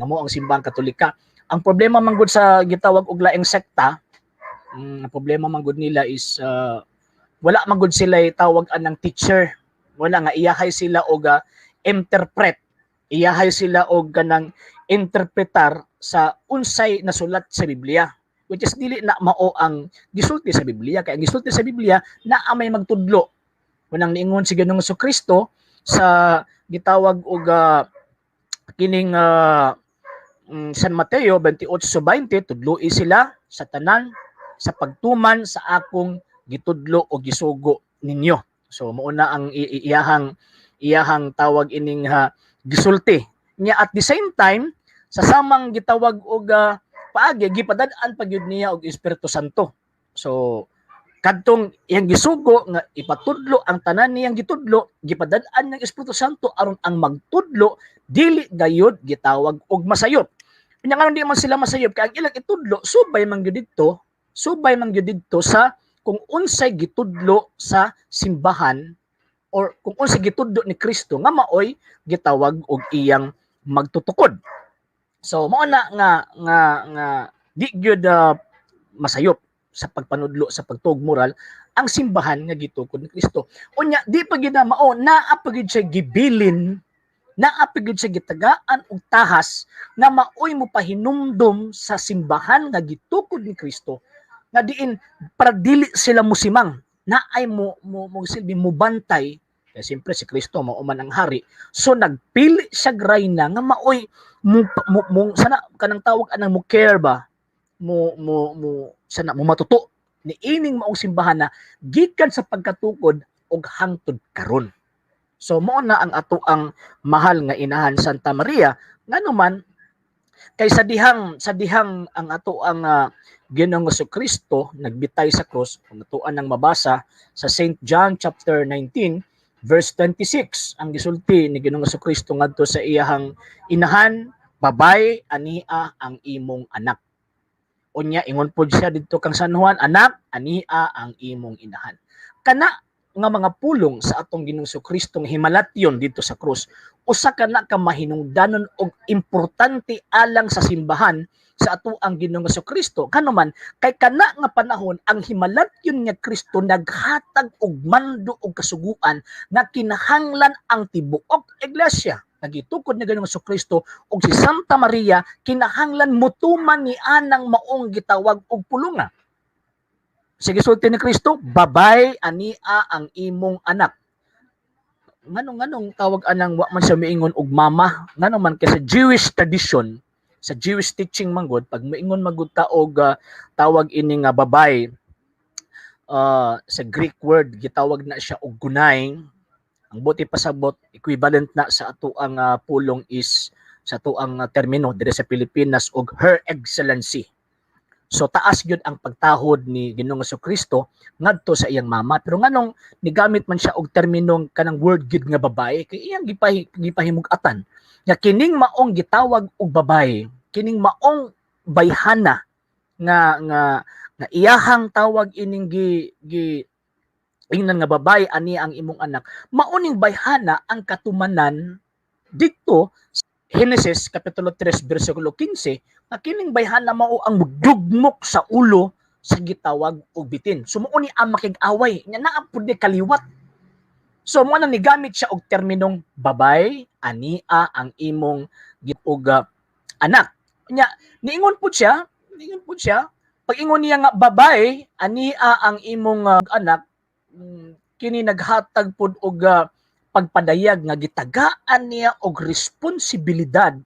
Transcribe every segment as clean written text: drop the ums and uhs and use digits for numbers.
Nga mao ang Simbahang Katolika. Ang problema man gud sa gitawag og laing sekta, ang problema man gud nila is wala man gud sila tawag anang teacher. Wala nga iyahay sila og interpret. Iyahay sila og kanang interpretar sa unsay nasulat sa Biblia, which is dili na mao ang gisulti sa Biblia, kay ang gisulti sa Biblia naa may magtudlo. Unang niingon si Ginoong Kristo sa gitawag og kining San Mateo 28:20, "Tudloi sila sa tanan sa pagtuman sa akong gitudlo o gisugo ninyo." So mao na ang iyahang iyahang tawag ining gisulti niya. At the same time, sa samang gitawag og paagi, gipadad-an pa gyud niya og Espiritu Santo. So kadtong iyang gisugo nga ipatudlo ang tanan niyang gitudlo, gipadad-an ng Espiritu Santo aron ang magtudlo dili gayud gitawag og masayop. Nya nganong di man sila masayop? Kay ang ilang itudlo subay man gyud didto sa kung unsay gitudlo sa simbahan or kung unsay gitudlo ni Kristo nga maoy gitawag og iyang magtutukod. So mao na nga di gyud masayop sa pagpanudlo sa pagtuog moral ang simbahan nga gitukod ni Kristo. Unya di pa gyud na mao, naa pa gyud siya gibilin, naa pa gyud siya gitagaan og tahas nga maoy mo pahinumdom sa simbahan nga gitukod ni Kristo nga diin para dili sila musimang, naay mo silbi mo bantay, kay siyempre si Kristo mao man ang hari. So nagpili siya rayna nga maoy mo sana kanang tawag anang mo care ba, mo sana mo matuto ni ining maong simbahan na gikan sa pagkatukod og hangtod karon. So mao na ang ato ang mahal nga inahan Santa Maria, ngano man kay sa dihang ang ato ang Ginoong Kristo nagbitay sa krus, kung atuan nang mabasa sa St. John chapter 19 verse 26, ang gisulti ni Ginoong Kristo ngadto sa iyahang inahan, "Babay, ania ang imong anak." Unya ingon pod siya didto kang San Juan, "Anak, ania ang imong inahan." Kana nga mga pulong sa atong Ginoong Kristo nga himalatyon didto sa krus, usa kana ka mahinungdanon og importante alang sa simbahan sa ato ang Ginoong Kristo. Kano man kay kana nga panahon ang himalatyon nga Kristo naghatag og mando og kasuguan nga kinahanglan ang tibuok iglesia nga gitukod ni Ginoong Kristo og si Santa Maria kinahanglan mutuman ni anang maong gitawag og pulunga. Sige, sulti ni Kristo, "Babay, ania ang imong anak." Nganong tawag anang wa man siya miingon og mama? Ngano man kay sa Jewish tradition, sa Jewish teaching manggod, pag miingon magud ta og tawag ini nga babay, sa Greek word gitawag na siya og gunay. Ang buot ipasabot, equivalent na sa ato ang pulong is sa ato ang termino dire sa Pilipinas og Her Excellency. So taas gyud ang pagtahod ni Ginoong Kristo ngadto sa iyang mama. Pero nganong nigamit man siya og terminong kanang word gyud nga babae? Kay iyang gipahimug-atan nga kining maong gitawag og babae, kining maong bayhana nga iyahang tawag ining gi gi ingnan nga "Babae, ani ang imong anak," mauning bayhana ang katumanan didto Genesis kapitulo 3 bersikulo 15 nga kining bayhana mao ang mudugmok sa ulo sa gitawag og bitin. So mao ni ang makig-away nya naa pud ni kaliwat. So mo na nigamit siya og terminong "Babay, ania ang imong og anak." Nya niingon pud siya, niingon pud siya, pag ingon niya nga "Babay, ania ang imong anak," kini naghatag pud og pagpadayag nga gitagaan niya og responsibilidad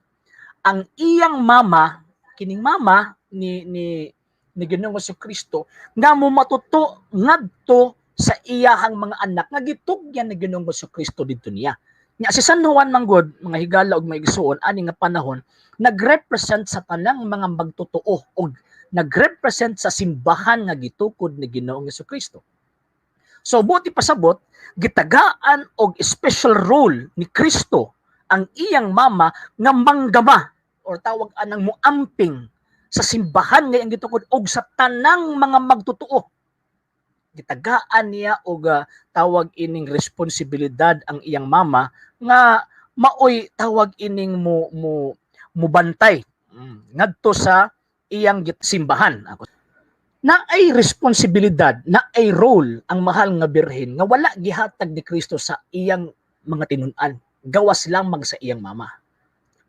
ang iyang mama, kining mama ni Ginoong Kristo nga mumatuto ngadto sa iyahang mga anak nga gitugyan ni Ginoong Kristo didto niya. Nya si San Juan manggod, mga higala ug mga igsuon, ani nga panahon nagrepresent sa tanang mga magtotoo og nagrepresent sa simbahan nga gitukod ni Ginoong Kristo. So buot ipasabot, gitagaan og special role ni Kristo ang iyang mama nga manggama or tawag anang muamping sa simbahan nga iyang gitukod og sa tanang mga magtotoo. Gitagaan niya og tawag ining responsibilidad ang iyang mama nga maoy tawag ining mo mo mubantay ngadto sa iyang simbahan. Ako na ay responsibilidad, na ay role ang mahal nga birhen nga wala gihatag ni Kristo sa iyang mga tinun-an, gawas lamang sa iyang mama.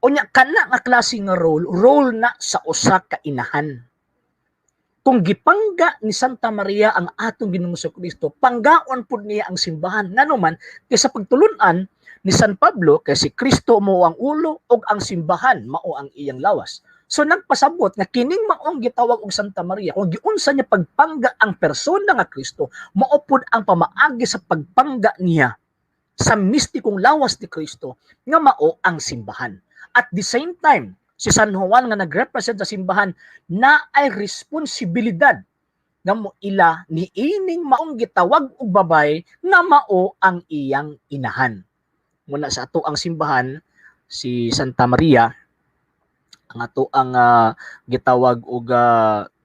Unya kana nga klase nga role, role na sa usa ka inahan. Kung gipangga ni Santa Maria ang atong Ginoong Kristo, panggaon pud niya ang simbahan. Ngano man kay sa pagtulun-an ni San Pablo, kay si Kristo mao ang ulo ug ang simbahan mao ang iyang lawas. So nagpasabot nga kining maong gitawag og Santa Maria, kung giunsa niya pagpangga ang persona nga Kristo, mao pud ang pamaagi sa pagpangga niya sa mistikong lawas ni Kristo nga mao ang simbahan. At the same time, si San Juan nga nagrepresent sa simbahan na ay responsibilidad nga mo ila ni ining maong gitawag og babay nga mao ang iyang inahan. Muna sa ato ang simbahan, si Santa Maria ang ato ang gitawag og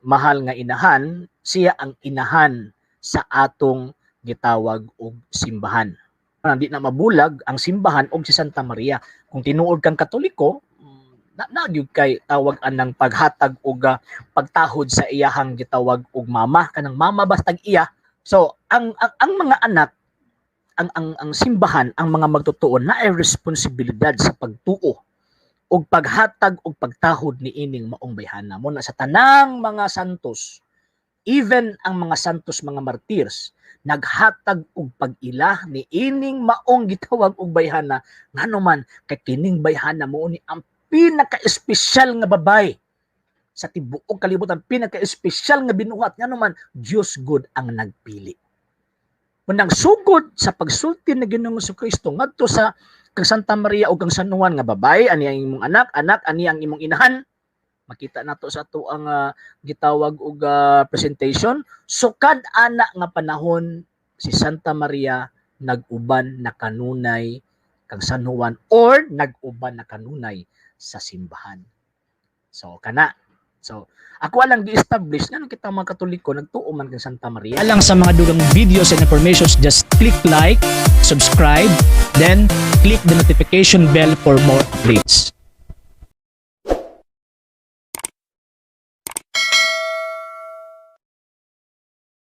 mahal nga inahan, siya ang inahan sa atong gitawag og simbahan. Hindi na mabulag ang simbahan og si Santa Maria. Kung tinuod kang Katoliko, na gyud kay tawag anang paghatag og pagtahod sa iyahang gitawag og mama, kanang mama bastag iya. So ang mga anak, ang simbahan, ang mga magtutuon na ay responsibilidad sa pagtuo og paghatag og pagtahod ni ining maong bayhana. Mo na sa tanang mga santos, even ang mga santos mga martyrs, naghatag og pag-ila ni ining maong gitawag og bayhana, ngano man kay kining bayhana mo ni ang pinaka-espesyal nga babay sa tibuok kalibutan, pinaka-espesyal nga binuhat, ngano man Dios gud ang nagpili. Munang sugod sa pagsulti ni Ginoong Kristo ngadto sa kang Santa Maria o kang San Juan nga babay ani ang imong anak, anak ani ang imong inahan. Makita nato sa ato ang gitawag og presentation. Sukad ana nga panahon, si Santa Maria nag-uban na kanunay kang San Juan or nag-uban na kanunay sa simbahan. So kana. So ako lang gi-establish nga kita mga Katoliko nagtuo man kang Santa Maria. Alang sa mga dugang videos and informations, just click like, subscribe, then click the notification bell for more updates.